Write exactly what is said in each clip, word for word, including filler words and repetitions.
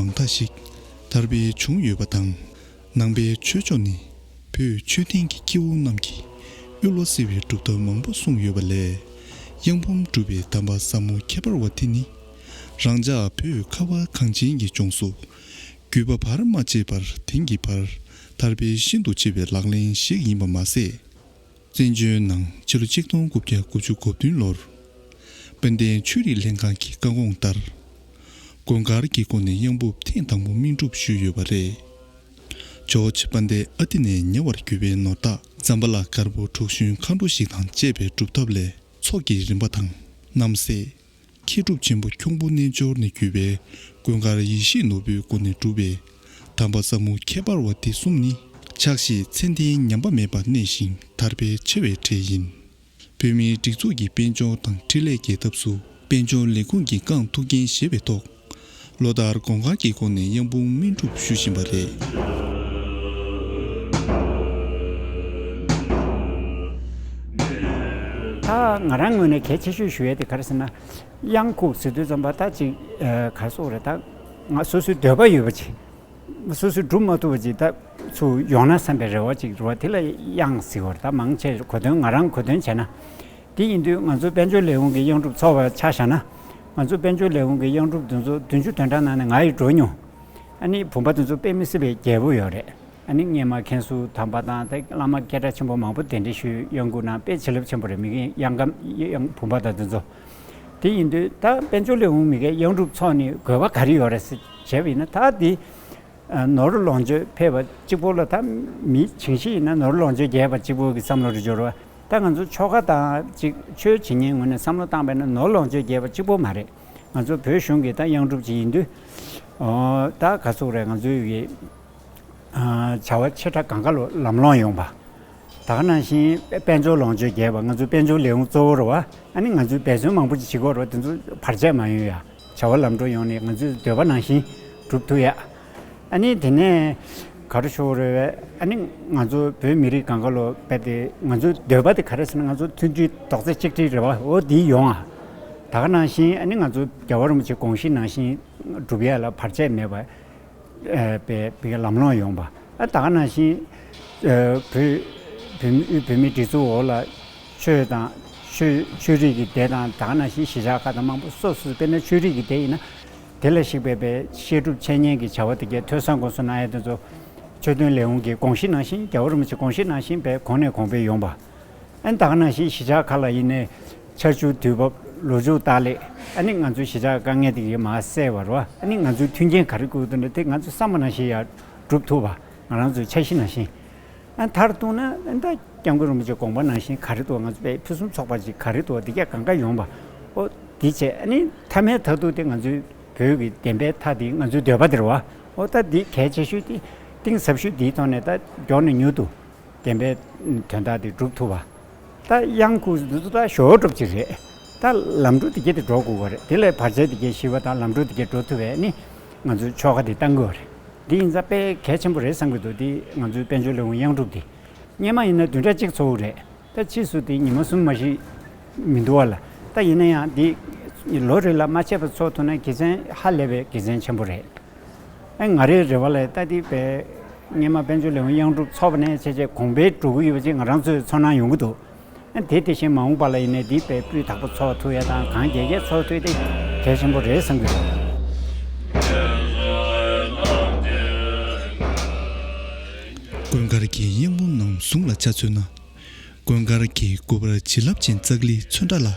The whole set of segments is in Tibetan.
མང་དག་ཞིག་དར་སྤེལ་བྱུང་ཡོད་པ་དང་། ནང་པའི་ཆོས་ཕྱོགས་ནི་བོད་ཆོས་ལྡན་གྱི་སྐྱེ་བོ་རྣམས་ཀྱི་དབུལ་བ་སེལ་བའི་གྲུབ་ཐོབ་མང་པོ་གསུངས་ཡོད་པ་ལས། གཡང་འབུམ་གྲུབ་པའི་དམ་པ་ཟབ་མོ་ཁྱད་པར་བ་དེ་ནི། རང་ཅག་བོད་ཁ་བ་གངས་ཅན་གྱི་ལྗོངས་སུ་རྒྱུད་པ་བར་མ་ཆད་པར་དེང་གི་བར་དར་སྤེལ་ཤིན་ཏུ་ཆེ་བའི་ལག་ལེན་ཞིག་ཡིན་པ་མ་ཟད། བཙན་བྱོལ་ནང་ཕྱི་ལོ་ཆིག་སྟོང་དགུ་བརྒྱ་དགུ་བཅུ་གོ་བདུན་ལོར་དཔལ་ལྡན་ཆོས་རིག་ལྷན་ཁང་གི་བཀའ་དགོངས་ལྟར། དགོན་སྒར་གྱི་སྒོ་ནས་གཡང་འབུམ་ཐེངས་དང་པོ་སྨིན་སྒྲུབ་ཞུས་ཡོད་པ་རེད། ཇོརྗ་དཔལ་ལྡན་ཨ་ཏི་ནས་ཉེ་བར་གྱུར་པའི་ནོར་བདག་ཛམ་བྷ་ལ་དཀར་པོ་དྲུག་གཞོན་མཁའ་འགྲོ་ཞིག་དང་བཅས་པའི་སྒྲུབ་ཐབས་ལས་ཚོགས་ཀྱི་རིམ་པ་དང་། རྣམ་སྲས། མཁས་གྲུབ་ཆེན་པོ་ཁྱུང་པོ་རྣལ་འབྱོར་ནས་བརྒྱུད་པའི་ཀུན་དགའ་ཡེ་ཤེས་ནོར་བུའི་སྒོ་ནས་གྲུབ་པའི་དམ་པ་ཟབ་མོ་ཁྱད་པར་བ་འདི་གསུམ་ནི་ཕྱག་བཞེས་ཚད་ལྡན་ཉམས་པ་མེད་པར་གནས་ཤིང་དར་སྤེལ་ཆེ་བའི་གྲས་ཡིན། བོད་མིའི་སྒྲིག་འཛུགས་ཀྱི་དཔལ་འབྱོར་དང་འཕྲིན་ལས་རྒྱས་ཐབས་སུ་དཔལ་འབྱོར་ལས་ཁུངས་ཀྱི་རྐང་ཐུག་རྐྱེན་བཞེས་པའི་ཐོག་ལོ་ལྟར་དགོན་སྒར་གྱི་སྒོ་ནས་གཡང་འབུམ་སྨིན་སྒྲུབ་ཞུ་བཞིན་པ་རེད། ད་ང་རང་ངོས་ནས་གལ་ཆེ་ཤོས་ཞུ་ཡས་དེ་ག་རེ་ཟེར་ན། གཡང་ཁུག་ཟེར་དུས་ཙམ་པ་ད་ཅིག་ག་རེ་ཟེར་དགོས་རེད། ད་ང་སོ་སོའི་འདོད་པ་ཡོད་པ་ཅིག་སོ་སོས་སྒྲུབ་མ་ཐུབ་པ་ཅིག་ད་ཚུར་ཡོང་ན་བསམ་པའི་རེ་བ་ཅིག་རེད་བ། དེ་ལ་གཡང་ཟེར་བ་རེད། ད་མང་ཆེ་གོ་དོན་ང་རང་གོ་དོན་བྱས་ན། དེ་ཡིན་དུས་ང་ཚོ་དཔལ་འབྱོར་ལས་ཁུངས་ཀྱི་གཡང་སྒྲུབ་ཚོགས་པ་ཆ་བཞག་ན། ང་ཚོ་དཔལ་འབྱོར་ལས་ཁུངས་ཀྱི་གཡང་སྒྲུབ་དེ་ཚོ་བདུན་ཅུ་དོན་གྲངས་ནང་ནས་ང་ཡིས་འགྲོ་མྱོང་། ཨ་ནི་བུམ་པ་དེ་ཚོ་དཔེ་མི་སྲིད་པའི་རྒྱས་པོ་ཡོད་རེད། ཨ་ནི་སྔས་མ་མཁན་ཟུར་དམ་པ་དང་དེ་བླ་མ་སྐད་གྲགས་ཆེན་པོ་མང་པོ་གདན་འདྲེན་ཞུས། གཡང་འགུགས་གནང་། དཔེ་བྱིན་རླབས་ཆེན་པོ་རེད། མི་གི་གཡང་སྒམ་གཡང་བུམ་པ་དང་དེ་ཚོ། དེ་ཡིན་དུས་ད་དཔལ་འབྱོར་ལས་ཁུངས་མི་གའི་གཡང་སྒྲུབ་ཚོགས་ནི་དགོས་པ་ག་རེ་ཡོད་རེད་ཟེར་བྱས་པ་ཡིན་ན། ད་འདི་ནོར་ལོངས་སྤྱོད་ཕལ་པ་གཅིག་པོ་ལ། ད་མི་བྱིངས་ཤིག་ཡིན་ན་ནོར་ལོངས་སྤྱོད་རྒྱས་པ་གཅིག་པོ་གི་བསམ་བློ་རེ་འབྱོར་བ། ད་ང་ཚོ་ཆོ་ག་དང་ཅིག་ཆོས་བྱེད་མཁན་ངོས་ནས་བསམ་བློ་བཏང་བས་ན་ནོར་ལོངས་སྤྱོད་རྒྱས་པ་གཅིག་པོ་མ་རེད། ང་ཚོ་བོད་གཞུང་གི་ད་གཡང་སྒྲུབ་ཅིག་ཡིན་དུས། ཨོ་ད་ག་ཚོད་རེད། ང་ཚོའི་གི་བྱ་བ་ཆེ་ཕྲ་གང་ག་ལོ་ལམ་ལྷོང་ཡོང་བ། ད་ག་ནང་བཞིན་དཔལ་འབྱོར་ལོངས་སྤྱོད་རྒྱས་པ། ང་ཚོའི་དཔལ་འབྱོར་ལས་ཁུངས་གཙོ་བོ་རེད་བ། ཨ་ནི་ང་ཚོའི་འབད་བརྩོན་མང་པོ་ཅིག་བྱེད་དགོས་རེད་བ། དེ་ཚོ་བར་ཆད་མ་ཡོང་ཡ། བྱ་བ་ལམ་འགྲོ་ཡོང་ནས་ང་ཚོའི་འདོད་པ་ནང་བཞིན་སྒྲུབ་ཐུབ་ཡ། ཨ་ནི་དེ་ནས་ག་རེ་ཞུ་དགོས་རེད་བས། ཨ་ནི་ང་ཚོ་བོད་མི་རིགས་གང་ག་ལོ་བས་ཏེ་ང་ཚོའི་འདོད་པ་དེ་ག་རེ་ཟེར་ན། ང་ཚོ་མཐུན་སྒྲིལ་རྡོག་རྩ་གཅིག་སྒྲིལ་རེད་བ། འོ་འདི་ཡོང་ཨ། ད་ག་ནང་བཞིན་ཨ་ནི་ང་ཚོ་རྒྱལ་བ་རིན་པོ་ཆེ་དགོངས་གཞི་ནང་བཞིན་སྒྲུབ་ཡ་ལ་བར་ཆད་མེད་པ་ཨ་པའི་པའི་ལམ་ལྷོང་ཡོང་བ། ཨ་ད་ག་ནང་བཞིན་ཨ་བོད་བོད་མི་བོད་མིའི་སྒྲིག་འཛུགས་འོག་ལ་ཆོས་དང་ཆོས་ཆོས་རིག་གི་སྡེ་དང་། ད་ག་ནང་བཞིན་གཞིས་ཆགས་ཁག་དང་མང་པོ་སོ་སོ། དཔེར་ན་ཆོས་རིག་གི་སྡེ་ཡིན་ན། དེ་ལ་གཞིགས་པའི་པའི་བཤད་སྒྲུབ་འཆད་ཉན་གྱི་བྱ་བ་དེ་གའི་ཐོས་བསམ་སྒོམ་གསུམ་གནང་ཡ་དེ་ཚོ་ཆོས་དོན་ལས་ཁུངས་ཀྱི་དགོངས་གཞི་ནང་བཞིན། རྒྱལ་བ་རིན་པོ་ཆེ་དགོངས་གཞི་ནང་བཞིན་པའི་གོང་ནས་གོང་འཕེལ་ཡོང་བ། ཨ་ནི་ད་ག་ནང་བཞིན་གཞིས་ཆགས་ཁག་ལ་ཡིན་ནའི་ཆར་ཆུ་དུས་བབ། ལོ་ཕྱུགས་སྟག་ལེགས། ཨ་ནི་ང་ཚོའི་གཞིས་ཆགས་དཀའ་ངལ་དེ་གའི་མར་སེལ་བ་རེད་བ། ཨ་ནི་ང་ཚོའི་མཐུན་རྐྱེན་ག་རེ་དགོས་འདུག་ན་དེ་ང་ཚོས་བསམ་པ་ནང་བཞིན་ཡར་སྒྲུབ་ཐུབ་པ། ང་རང་ཚོའི་འཆར་གཞི་ནང་བཞིན། ཨ་མཐར་གཏུགས་ན་ཨ་ད་སྐྱབས་མགོན་རིན་པོ་ཆེ་དགོངས་པ་ནང་བཞིན་ག་རེ་འདུག་ང་ཚོ་པའི་ཕུན་སུམ་ཚོགས་པ་ཅིག་ག་རེ་འདུག་འདི་ག་གང་ག་ཡོང་བ། ཨོ་འདི་བྱས། ཨ་ནི་མཐའ་མའི་མཐར་ཐུག་དེ་ང་ཚོའི་བོད་ཀྱི་བདེན་པའི་མཐའ་དེ་ང་ཚོའི་འདོད་པ་དེ་རེད་བ། ཨོ་ད་འདི་གལ་ཆེ་ཤོས་དེ་གཏིང་ཟབ་ཤོས་འདིའི་ཐོག་ནས་ད་མགྱོགས་ནས་མྱུར་དུ་བདེན་པའི་དོན་དག་དེ་སྒྲུབ་ཐུབ་པ། ད་གཡང་ཁུག་འདི་ཚོ་ད་ཞོར་སྒྲུབ་ཅིག་རེད། ད་ལམ་འགྲོ་དེ་གས་དེ་འགྲོ་དགོས་པ་རེད། དེ་ལས་བར་ཆད་དེ་གས་ཞི་བ་དང་ལམ་འགྲོ་དེ་གས་འགྲོ་ཐུབ་པས་ནི་ང་ཚོའི་ཆོ་ག་དེ་གཏང་དགོས་པ་རེད། འདི་ཡིན་ཙང་དཔེ་གལ་ཆེན་པོ་རེད་བསམ་གྱི་འདུག་འདི་ང་ཚོའི་དཔལ་འབྱོར་ལས་ཁུངས་གཡང་སྒྲུབ་དེ། སྔོན་མ་ཡིན་ན་བདུན་ཕྲག་གཅིག་ཚོགས་རེད། ད་ཕྱིས་སུ་དེ་ཉི་མ་གསུམ་མ་གཞི་མི་འདུག་བ་ལ། ད་ཡིན་ན་ཡང་འདི་ལོ་རེ་ལ་མ་ཆད་པར་ཚོགས་ཐུབ་ན་དགེ་མཚན་ཧ་ལས་པའི་དགེ་མཚན་ཆེན་པོ་རེད། ཨ་ང་རའི་རེ་བ་ལས་ད་འདི་པའི་སྔོན་མ་དཔལ་འབྱོར་ལས་ཁུངས་གཡང་སྒྲུབ་ཚོགས་པ་ནས་བྱས་བྱས་གོང་འཕེལ་འགྲོ་གི་ཡོད་པ་ཅིག་ང་རང་ཚོས་ཚོར་སྣང་ཡོང་གི་འདུག་ཨ་དེ་དེ་བཞིན་མ་འོངས་པ་ལ་ཡིན་ནའི་འདི་པའི་སྤུས་དག་པོ་ཚོགས་ཐུབ་ཡ་དང་གང་རྒྱས་རྒྱས་ཚོགས་ཐུབ་ཡ་དེ་གལ་ཆེན་པོ་རེད་བསམ་གྱི་འདུག་དགོན་སྒར་གྱི་གཡང་འབུམ་རྣམས་གཟུངས་ལ་ཆ་མཚོན་ན། དགོན་སྒར་གྱི་སྐུ་པར་བྱིན་རླབས་ཅན་ཙཀ་ལི་ཚོན་ཁྲ་ལ།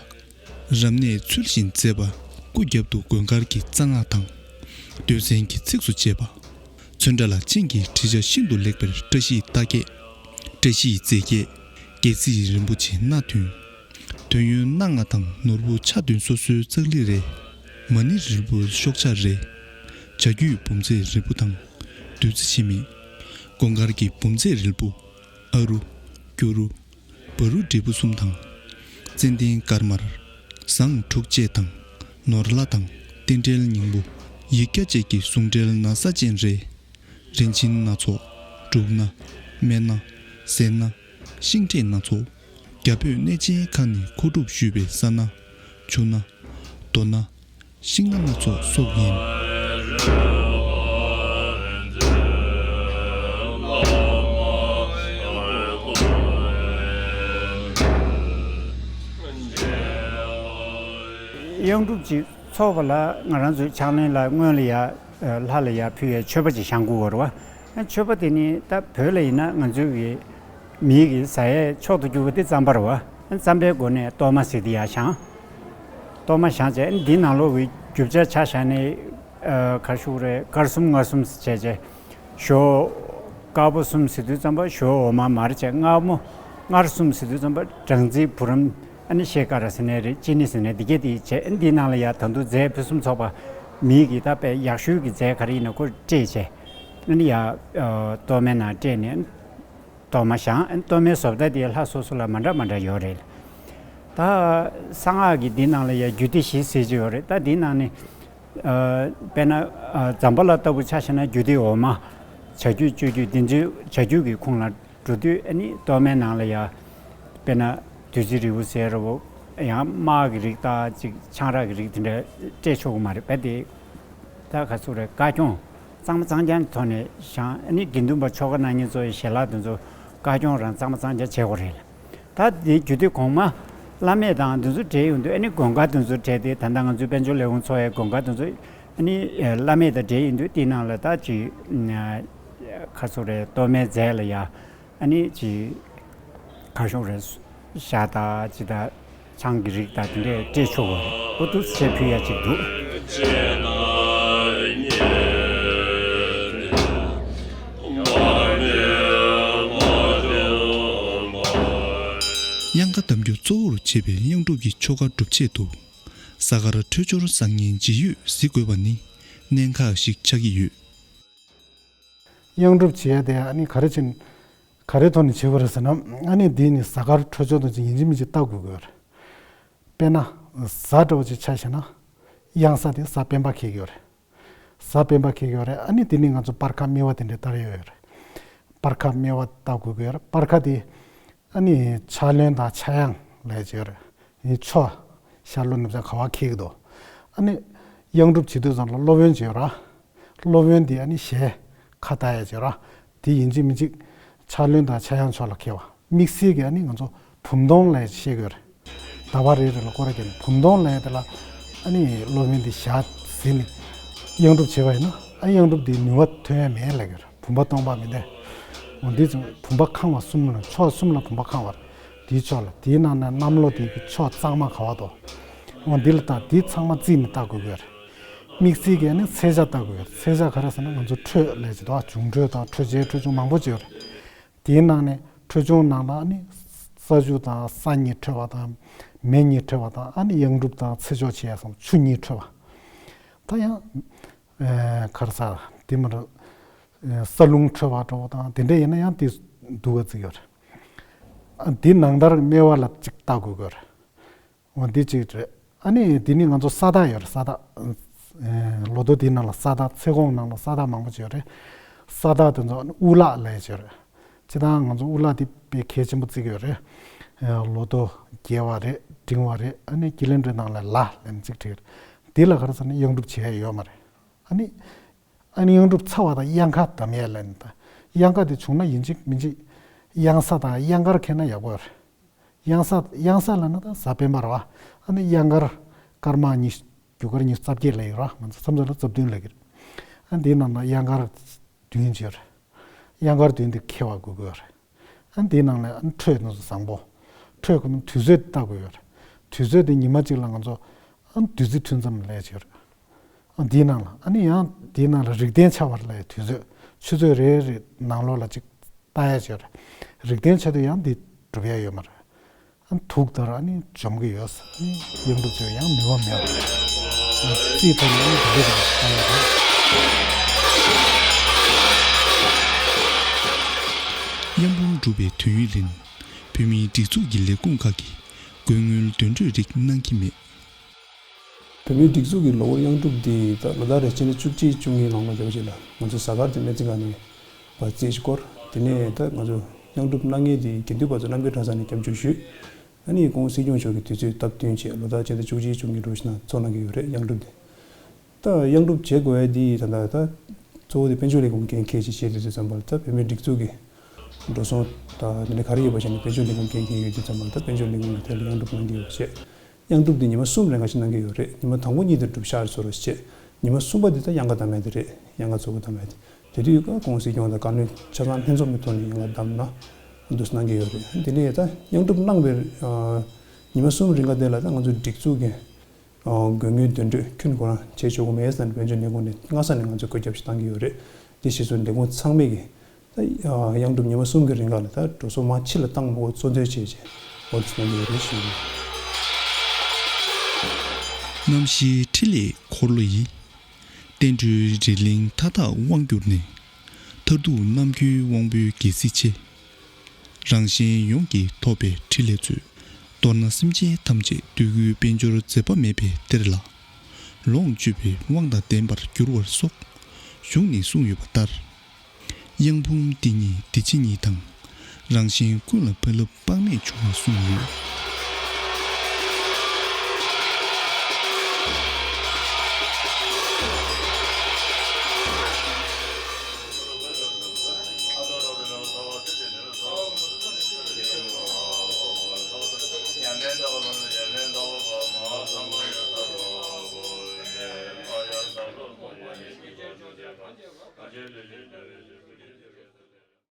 རབ་གནས་ཚུལ་བཞིན་མཛད་པ། སྐུ་རྒྱབ་ཏུ་དགོན་སྒར་གྱི་རྩ་སྔགས་དང་། འདོད་སེམས་ཀྱི་ཚིགས་སུ་བཅད་པ། ཚོན་ཁྲ་ལ་ཅན་གྱི་བྲིས་ཆ་ཤིན་ཏུ་ལེགས་པའི་བཀྲ་ཤིས་རྟགས་བརྒྱད། བཀྲ་ཤིས་རྫས་བརྒྱད། རྒྱལ་སྲིད་རིན་པོ་ཆེ་སྣ་བདུན། དོན་ཡོད་སྣ་ལྔ་དང་ནོར་བུ་ཆ་བདུན་སོ་སོའི་ཙཀ་ལི་རེ། མ་ཎི་རིལ་བུ་ཤོག་ཆག་རེ། བྱ་རྒྱུད་བུམ་རྫས་རིལ་བུ་དང་། བདུད་རྩི་འཆི་མེད། དགོན་སྒར་གྱི་བུམ་རྫས་རིལ་བུ། ཨ་རུ། སྐྱུ་རུ། བ་རུ་འབྲས་བུ་གསུམ་དང་། ཙན་དན་དཀར་དམར། ཟངས་དྲུག་བཅས་དང་། ནོར་ལྷ་དང་། རྟེན་འབྲེལ་སྙིང་པོ། ཡིག་བརྒྱ་བཅས་ཀྱི་གཟུངས་འབྲེལ་ན་བཟའ་ཅན་རེ། རིན་ཆེན་སྣ་ཚོགས། འབྲུ་སྣ། སྨན་སྣ། ཟས་སྣ། ཤིང་འབྲས་སྣ་ཚོགས། རྒྱ་བོད་གནས་ཆེན་ཁག་ནས་མཁོ་སྒྲུབ་ཞུས་པའི་ས་སྣ། ཆུ་སྣ། རྡོ་སྣ། ཤིང་སྣ་སྣ་ཚོགས་སོགས་ཡིན། དབྱངས་སྒྲུབ་ཅིག་ཚོགས་པ་ལ་ང་རང་ཚོའི་ཕྱག་ལེན་ལ་སྔོན་ལ་ཡ་ལྷ་ལ་ཡ་ཕུལ་བའི་མཆོད་པ་ཅིག་བཞེངས་དགོས་པ་རེད་བ། མཆོད་པ་དེ་ནི་ད་བོད་ལ་ཡིན་ན་ང་ཚོའི་གི་མིའི་གི་ཟ་ཡས་མཆོག་ཏུ་གྱུར་པ་དེ་རྩམ་པ་རེད་བ། རྩམ་པའི་སྒོ་ནས་གཏོར་མ་ཟེར་དེ་ཡར་བཞེངས། གཏོར་མ་བཞེངས་བྱས་འདི་ནང་ལོགས་ཀྱི་རྒྱུ་ཆ་ཆ་བཞག་ནས་ག་ཞུ་རེད། དཀར་གསུམ་མངར་གསུམ་བྱས་བྱས། ཞོ་དཀར་པོ་གསུམ་ཟེར་དུས་ཙམ་པ་ཞོ་འོ་མ་མར་བྱས། མངར་མོ་མངར་གསུམ་ཟེར་དུས་ཙམ་པ་སྦྲང་རྩི་བུ་རམ། ཨ་ནི་ཤེལ་དཀར་ཟེར་ནའི་རེད། ཅི་ནི་ཟེར་ནའི་འདི་གས་དེ་བྱས། འདི་ནང་ལ་ཡ་ད་དུང་རྫས་ཕུན་སུམ་ཚོགས་པ་མིའི་གི་ད་དཔེ་ཡག་ཤོས་ཀྱི་རྫས་ག་རེ་ཡིན་ན་ཁོ་སྤྲད་བྱས། ཨ་ནི་ཡ་གཏོར་མའི་ནང་སྤྲད་ནས་གཏོར་མ་བཞེངས། གཏོར་མའི་བཟོ་ལྟ་དེ་ལྷ་སོ་སོ་ལ་མ་འདྲ་མ་འདྲ་ཡོད་རེད། ད་གསང་སྔགས་ཀྱི་འདི་ནང་ལ་ཡ་རྒྱུད་སྡེ་བཞི་ཟེར་གྱི་ཡོད་རེད། ད་འདི་ནང་ནས་དཔེར་ན་ཛམ་བྷ་ལ་ལྟ་བུ་ཆ་བཞག་ན་རྒྱུད་སྡེ་འོ་མ་བྱ་རྒྱུད་སྤྱོད་རྒྱུད་འདི་ཚོའི་བྱ་རྒྱུད་ཀྱི་ཁོངས་ལ་འགྲོ་དུས། ཨ་ནི་གཏོར་མའི་ནང་ལ་ཡ་དཔེར་ན་བདུད་རྩི་རིལ་བུ་ཟེར་རོ། ཡང་དམག་གི་རིགས་དང་ཅིག་ཆང་རག་གི་རིགས་དེ་འདྲ་སྤྲད་ཆོག་གི་མ་རེད་པས། དེ་ད་ག་ཚོད་རེད། བཀའ་སྐྱོང་གཙང་མ་གཙང་རྐྱང་གི་ཐོག་ནས་བཞེངས། ཨ་ནི་དགེ་འདུན་པ་ཆོ་ག་གནང་མཁན་ཚོ་ཡི་ཞལ་ལག་དེ་ཚོ་བཀའ་སྐྱོང་རང་གཙང་མ་གཙང་རྐྱང་བྱེད་དགོས་རེད། ད་དེ་རྒྱུད་སྡེ་གོང་མ་བླ་མེད་དང་དེ་ཚོ་འབྲེལ་ཡོང་དུས། ཨ་ནི་དགོན་ཁག་དེ་ཚོ་འབྲེལ་ཏེ། ད་ལྟ་ང་ཚོའི་དཔལ་འབྱོར་ལས་ཁུངས་ཚོགས་ཡའི་དགོན་ཁག་དེ་ཚོ་ཨ་ནི་བླ་མེད་དང་འབྲེལ་ཡོང་དུས། དེའི་ནང་ལ་ད་ཅིག་ཁ་སོ་རེ་གཏོར་མའི་རྫས་ལ་ཡ། ཨ་ནི་ཅིག་ཁ་ཤོག་རེ་ཤ་དང་ཅི་དང་ཆང་གི་རིགས་དང་དེ་འདྲས་སྤྲད་ཆོག་གོ། ཨོ་ཏུ་ཚེ་ཕུལ་ཡ་ཅིག་འདུག། དབྱངས་ཁ་གཏམ་རྒྱུད་གཙོ་བོར་བྱས་པའི་དབྱངས་སྒྲུབ་ཀྱི་ཆོ་ག་སྒྲུབ་ཆེད་དུ། གཟའ་སྐར་འཕྲོད་སྦྱོར་བཟང་ངན་ཇི་ཡོད་གཟིགས་དགོས་པ་ནི་གནད་འགག་ཞིག་ཆགས་ཀྱི་ཡོད། དབྱངས་སྒྲུབ་བྱེད་ཡ་དེ་ཨ་ནི་ག་རེ་བྱེད། ག་རེ་ཐོག་ནས་བྱེད་དགོས་རེད་ཟེར་ན། ཨ་ནི་འདི་ནི་གཟའ་སྐར་འཕྲོད་སྦྱོར་དང་ཅིག་ཡིན་གཅིག་མིན་གཅིག་ལྟ་དགོས་ཀྱི་ཡོད་རེད། དཔེར་ན་གཟའ་འདྲ་བོ་ཅིག་ཆ་བཞག་ན། གཡང་གཟའ་དེ་གཟའ་སྤེན་པ་འཁེལ་གྱི་ཡོད་རེད། གཟའ་སྤེན་པ་འཁེལ་གྱི་ཡོད་རེད། ཨ་ནི་དེ་ནི་ང་ཚོ་སྤར་ཁ་སྨེ་བ་དེ་འདྲའི་ལྟ་ཡོད་ཡོད་རེད། སྤར་ཁ་སྨེ་བ་ལྟ་དགོས་ཀྱི་ཡོད་རེད། སྤར་ཁ་དེ་ཨ་ནི་ཕྱག་ལེན་དང་ཕྱྭ་གཡང་ལབ་ཡ་ཅིག་ཡོད་རེད། ཨ་ནི་ཕྱོགས་ཤར་ལྷོ་ནུབ་བྱང་ག་བ་འཁེལ་གྱི་འདུག། ཨ་ནི་གཡང་སྒྲུབ་བྱེད་དུས་ཙམ་ལ་སློབ་དཔོན་ཅིག་ཡོད་རེད། སློབ་དཔོན་དེ་ཨ་ནི་ཞལ་ཁ་ལྟ་ཡ་ཅིག་ཡོད་རེད། དེ་ཡིན་གཅིག་མིན་གཅིག་ཕྱག་ལེན་དང་ཕྱྭ་གཡང་ཕྱོགས་ལ་འཁེལ་བ། དམིགས་བསལ་གྱི་ཨ་ནི་ང་ཚོ་བུམ་སྟོང་ལབ་ཡ་ཅིག་བཤད་ཀྱི་ཡོད་རེད། ཟླ་བ་རེ་རེ་ལ་སྐོར་ར་བརྒྱབ་ནས་བུམ་སྟོང་ལབ་ཡ་དེ་ལ་ཨ་ནི་སློབ་དཔོན་དེ་ཞལ་གཟིགས་ནས་གཡང་སྒྲུབ་བྱས་པ་ཡིན་ན། ཨ་གཡང་སྒྲུབ་དེ་ནུས་པ་ཐོན་ཡ་མེད་ལབ་ཀྱི་ཡོད་རེད། བུམ་པ་སྟོང་པ་མིན་ཏེ། འོ་འདི་ཚོ་བུམ་པ་ཁེངས་པ་གསུམ་ལ། ཕྱོགས་གསུམ་ལ་བུམ་པ་ཁེངས་པ། དེའི་ཕྱོགས་ལ། དེའི་ནང་ན་གནམ་ལོ་དེ་གི་ཕྱོགས་གཙང་མ་ག་བ་དོ། འོ་འདི་ལ་ལྟ། དེ་ཚང་མ་རྩིས་ནས་ལྟ་དགོས་ཀྱི་ཡོད་རེད། དམིགས་བསལ་གྱི་ནི་ཚེས་ཆ་ལྟ་དགོས་ཀྱི་ཡོད་རེད། ཚེས་ཆ་ག་རེ་ཟེར་ན་ང་ཚོ་འཕྲོད་ལབ་ཅིག་འདུག། འབྱུང་འཕྲོད་དང་འཕྲོད་བྱེད་འཕྲོད་བྱུང་མང་པོ་ཅིག་ཡོད་རེད། དེའི་ནང་ནས་འཕྲོད་བྱུང་ནང་ལ་ནི་ས་བཅུ་དང་ས་གཉིས་འཕྲོད་པ་དང་། མེ་གཉིས་འཕྲོད་པ་དང་། ཨ་ནི་གཡང་སྒྲུབ་དང་ཚེས་ཆོག་བྱེད་ཡ་སོང་ཆུ་གཉིས་འཕྲོད་པ། ད་ཡང་ཨེ་ག་རེ་ཟ། དེ་མ་རེད། ཨེ་ས་རླུང་འཕྲོད་པ་འདྲ་བོ་དང་དེ་འདྲ་ཡིན་ན་ཡང་དེ་སྡུག་ག་བརྩི་གི་ཡོད་རེད། ཨ་འདི་ནང་ལྟར་སྨེ་བ་ལ་ཅིག་ལྟ་དགོས་ཀྱི་ཡོད་རེད། འོ་འདི་གཅིག་རེད། ཨ་ནི་འདི་ནི་ང་ཚོ་ས་བདག་ཡོད་རེད། ས་བདག། ཨེ་ལོ་ཐོ་འདི་ནང་ལ་ས་བདག། ཚེས་གོང་ནང་ལ་ས་བདག་མང་པོ་ཅིག་ཡོད་རེད། ས་བདག་དེ་ཚོ་དབུ་ལག་ལབ་ཡ་ཅིག་ཡོད་རེད། སྤྱིར་བཏང་ང་ཚོ་དབུ་ལག་འདི་དཔེ་གལ་ཆེན་པོ་བརྩི་གི་ཡོད་རེད། ཨེ་ལོ་ཐོ་རྒྱས་པ་རེད། འབྲིང་བ་རེད། ཨ་ནི་ཀི་ལན་ཌར་ནང་ལ་ལ་ལབ་ནས་ཅིག་བྲིས་ཡོད་རེད། འདི་ལ་ག་རེ་ཟེར་ན་གཡང་སྒྲུབ་བྱེད་ཡ་ཡོད་མ་རེད། ཨ་ནི། ཨ་ནི་གཡང་སྒྲུབ་ཚར་བ་དང་གཡང་ཁ་གདམ་ཡས་ལབ་ནས་ད། གཡང་ཁ་དེ་བྱུང་ན་ཡིན་གཅིག་མིན་གཅིག་གཡང་གཟའ་དང་གཡང་དཀར་འཁེལ་ན་ཡག་པོ་ཡོད་རེད། གཡང་གཟའ། གཡང་གཟའ་ལབ་ན་ད་གཟའ་སྤེན་པ་རེད་བ། ཨ་ནི་གཡང་དཀར། སྐར་མ་གཉིས། རྒྱུ་སྐར་གཉིས་རྩ་བརྒྱད་ལབ་ཡོད་རེད་བ། ང་ཚོ་མཚམས་མཚམས་ལ་རྩ་བདུན་ལབ་ཀྱི་རེད། ཨ་འདིའི་ནང་ན་གཡང་དཀར་བདུན་ཅིག་ཡོད་རེད། གཡང་དཀར་བདུན་དེ་འཁེལ་བ་དགོས་ཀྱི་ཡོད་རེད། ཨ་འདིའི་ནང་ལ་ཨ་འཕྲོད་དེ་ཚོ་བཟང་པོ། འཕྲོད་དགོས་ན་དུས་ཚོད་ལྟ་དགོས་ཡོད་རེད། དུས་ཚོད་དེ་ཉི་མ་གཅིག་ལ་ང་ཚོ་ཨ་བདུད་རྩི་ཐུན་མཚམས་ལབ་ཡ་ཅིག་ཡོད་རེད། ཨ་འདིའི་ནང་ལ་ཨ་ནི་ཡང་འདིའི་ནང་ལ་རིགས་ལྡན་འཆར་བ་ལབ་ཡ་དུས་ཚོད། ཆུ་ཚོད་རེ་རེ་ནང་ལོགས་ལ་ཅིག་ལྟ་ཡ་ཅིག་ཡོད་རེད། རིགས་ལྡན་འཆར་དུས་ཡང་འདི་སྒྲུབ་ཡ་ཡོད་མ་རེད། ཨ་དུག་ལྟར་ཨ་ནི་འཇོམས་ཀྱི་ཡོད། ཨ་ནི་གཡང་སྒྲུབ་བྱེད་པ་ཡང་ནུས་པ་མེད་པ། ཨ་རྩིས་ཐོག་ནས་ཨ་ནི་དེ་འདྲ་ཅིག་ལྟ་ཡ་རེད། གཡང་འབུམ་སྒྲུབ་པའི་དུས་ཡུན་ལ་བོད་མིའི་སྒྲིག་འཛུགས་ཀྱི་ལས་ཁུངས་ཁག་གིས་དགོས་དངུལ་འདོན་སྤྲོད་རིགས་གནང་གི་མེད། བོད་མིའི་སྒྲིག་འཛུགས་ཀྱི་ལོ་འཁོར་གཡང་སྒྲུབ་འདི་ད་ལོ་ལྟར་རེ་སྤྱི་ཟླ་བཅུ་གཅིག་བཅུ་གཉིས་ནང་ལོ་འདི་བ་ཞིག་ལ་ང་ཚོ་གཟའ་སྐར་དེ་སྨན་རྩིས་ཁང་ནས་བར་རྩིས་ཤིག་བསྐོར། དེ་ནས་ད་ང་ཚོ་གཡང་སྒྲུབ་གནང་མཁན་དེ་དགེ་འདུན་པ་ཚོ་རྣམ་རྒྱལ་གྲྭ་ཚང་ནས་སྐྱབས་འཇུག་ཞུས། ཨ་ནི་ཁོང་སྲིད་སྐྱོང་མཆོག་གིས་དུས་ཚོད་སྟབས་བསྟུན་བྱས་ལོ་ལྟར་སྤྱི་ཟླ་བཅུ་གཅིག་བཅུ་གཉིས་འགྲོ་བཞིན་ན་ཚོགས་གནང་གི་ཡོད་རེད། གཡང་སྒྲུབ་དེ། ད་གཡང་སྒྲུབ་བྱེད་དགོས་ཡ་འདི་ད་ད་ད་གཙོ་བོ་དེ་དཔལ་འབྱོར་ལས་ཁུངས་འགན་འཁྱེར་ཅིག་བྱས་དུས་ཚོད་ཙམ་པ་ལ་ད་བོད་མིའི་སྒྲིག་འཛུགས་ཀྱི་འགྲོ་སོང་ད་དེ་འདྲ་ག་རེ་ཡོད་པ་བྱས་ནས་དཔལ་འབྱོར་ལས་ཁུངས་འགན་འཁྱེར་ཡོད་དུས་ཙམ་པ་ལ་ད་དཔལ་འབྱོར་ལས་ཁུངས་ཀྱི་ཐད་ལ་གཡང་སྒྲུབ་གནང་གི་ཡོད་པ་བྱས། གཡང་སྒྲུབ་འདི་ཉི་མ་གསུམ་རིང་ག་ཞིག་གནང་གི་ཡོད་རེད། ཉི་མ་དང་པོ་གཉིས་དེ་སྒྲུབ་ཞག་ཚོར་བ་ཞིག་བྱས། ཉི་མ་གསུམ་པ་འདི་ད་གཡང་ག་བསྡམ་ཡ་དེ་རེད། གཡང་ག་ཚོགས་ཀྱི་བསྡམ་ཡ་དེ། དེ་དུས་ཀ་ཀུང་སིའི་སྐྱོང་བ་དང་བཀའ་བློན་ཆ་ཚང་ལྷན་ཚོགས་ཀྱི་ཐོག་ནས་གཡང་ག་བསྡམ་ན་འདུག་གནང་གི་ཡོད་རེད། དེ་ནས་ད་གཡང་སྒྲུབ་གནང་བའི་ཉི་མ་གསུམ་རིང་ག་དེ་ལ་ད་ང་ཚོའི་སྒྲིག་འཛུགས་ཀྱི་དགོས་ངེས་འདོན་སྤྲོད་ཁྱོན་ནས་ཁོ་རང་བྱེད་ཆོག་གི་མེད་ཟེར་ནས་དཔལ་འབྱོར་ལས་ཁུངས་ནས་སྔ་ས་ནས་ང་ཚོས་བཀོད་ཁྱབ་ཞིག་བཏང་གི་ཡོད་རེད། དེ་གཞི་བཟུང་ལས་ཁུངས་ཚང་མས་ཀྱི་ད་གཡང་སྒྲུབ་ཉི་མ་གསུམ་གྱི་རིང་ག་ལ་ད་འགྲོ་སོང་མར་ཕྱི་ལ་བཏང་མ་དགོས་གཙོ་འདོན་བྱས་རྗེས་འོ་དེ་གནང་གི་ཡོད་རེད་ཞུ་གི་ཡོད། རྣམ་བཞིའི་ཕྲིན་ལས་འཁོར་ལོ་ཡིས། བསྟན་འགྲོའི་རི་གླིང་མཐའ་དག་དབང་བསྒྱུར་ནས། མཐར་ཐུག་རྣམ་མཁྱེན་དབང་པོའི་རྒྱལ་སྲིད་ཆེ། རང་གཞན་ཡོངས་ཀྱིས་ཐོབ་པའི་ཕྲིན་ལས་མཛོད། མདོར་ན་སེམས་ཅན་ཐམས་ཅད་འདོད་རྒུའི་དཔལ་འབྱོར་འཛད་པ་མེད་པའི་གཏེར་ལ། ལོངས་སྤྱོད་པའི་དབང་དང་ལྡན་པར་འགྱུར་བར་སོགས་གཞུང་ནས་གསུངས་ཡོད་པ་ལྟར། གཡང་འབུམ་འདི་ཉིད་འདི་ཕྱི་གཉིས་དང་། རང་གཞན་ཀུན་ལ་བུ་སློབ་དཔག་མེད་འབྱུང་བར་གསུངས་ཡོད།